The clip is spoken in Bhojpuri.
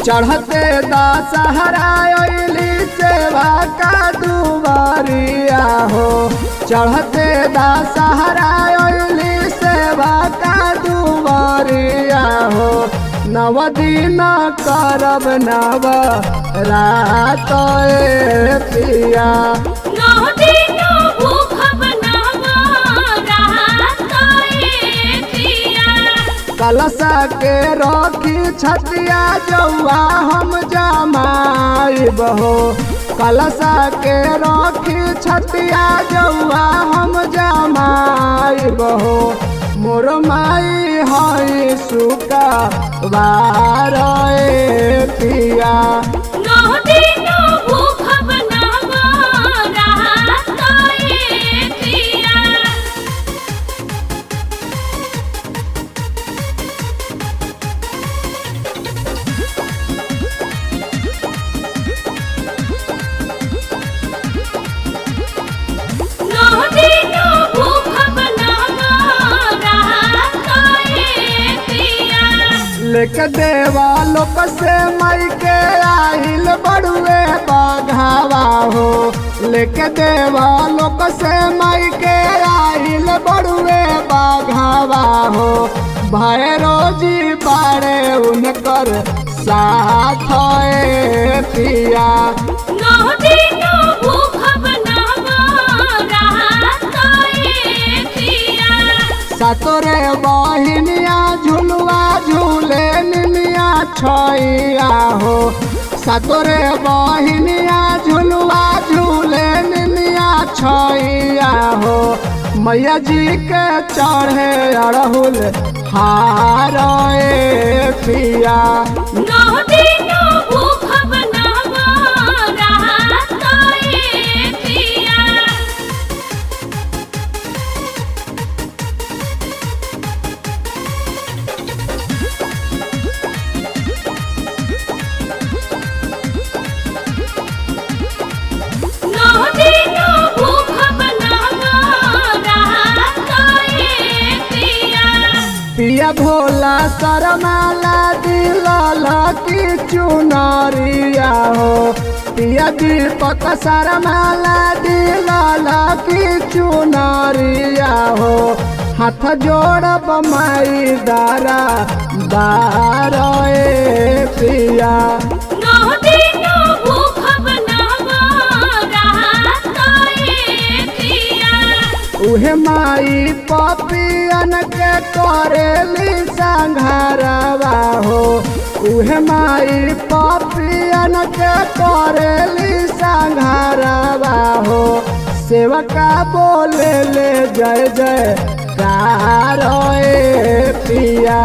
चढ़ते दशहरा अइली सेवा का दुआरिया हो। चढ़ते दशहरा अइली सेवा का दुआरिया हो। नव दिन करब नव रात ए पिया। नौ दिन भूखब नवरात ए पिया। कलशा के रखी छतिया जौआ हम जमाइब हो। कलशा के रखी छतिया जौआ हम जमाइब हो। मोर माई हई सुका बार ए पिया। नौ दिन भूखब नवरात ए पिया। नौ दिन भूखब नवरात ए पिया। लेके देवा लोक से मई के आइल बड़ुए बाघावा हो। लेके देवा लोक से मई के आइल बड़ुए बाघावा हो। भैरो जी बाड़े उनकर साथ ए पिया। नौ दिन भूखब नवरात ए पिया। सतोरे बहिनिया झुलुआ झूले निमिया छैया हो। सतोरे बहिनिया झुलुआ झूले निमिया छैया हो। मैया जी के चढ़े अड़हुल हार ए पिया। नौ दिन भूखब नवरात ए पिया। नौ दिन भूखब नवरात ए पिया। पिया भोला शरमाला दिलाला की चुनरिया हो। पिया दीपक शरमाला दिलाला की चुनरिया हो। हाथ जोड़ब माई दारा बार ए पिया। नौ दिन भूखब नवरात ए पिया। उहे माई पपियन के करेली संघरवा हो। उहे माई पपियन के करेली संघरवा हो। सेवका बोले ले जय जय कार ए पिया।